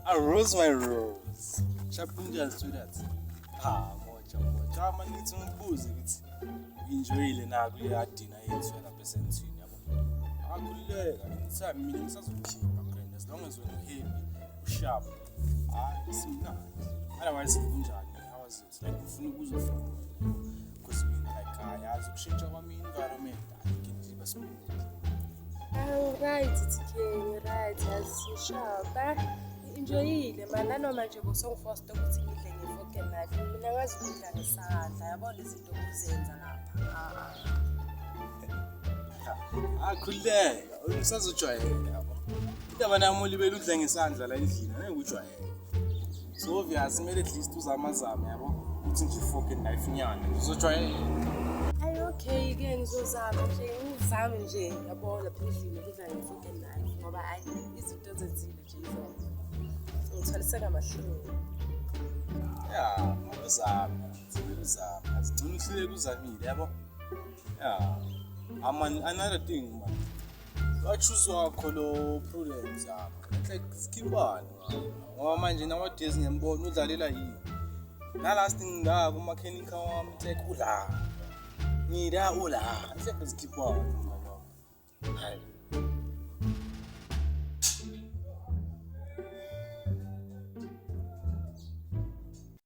A rose my rose. Sharp kunjani sweetheart? Ha, moja moja. Ah, manje ngithi ngikubuze ngithi enjoyile na kuleya dinner yethu yalapha esentwini yabo. Akhululeka, anytime mina ngisazokhipha grand as long as wena uhappy, usharp. Hayi, simnandi. Otherwise kunjani? How was it? Like ngifuna ukuzwa from wena. Because mina like ayazi ukushintsha kwami environment. Ayikho smooth. Right, TK, right, asishaba. Enjoyile man, nanoma nje bosongifosta ukuthi ngidle nge-fork and knife. Mina ngazi ukudla ngesandla, yabo lezi zinto ozenza lapha. Ah, Ah, khululeka, usazojwayela yabo. Indaba nami ulibele udla ngesandla la endlini, angeke ujwayele. So obvious kumele at least uzamazame yabo, ukuthi nje fork and knife nyana, uzojwayela. Ayi okay ke ngizozama nje, ngizame nje yabo lapha endlini ukudla nge-fork and knife ngoba ayi izinto ozenzile nje izona. Ngithwaliseka amahloni. Ya, uzame, kumele uzame. Azigcina uhluleke uzamile yabo. Ya. Aman another thing man. Wachoose wakho lo Prudence yabo. It's like skibani ngoba manje nowadays ngiyambona udlalela yini. Na last ngila kumakhenika wami it's like ula. Ngila ula. It's like skibani mngani wami. Hayi.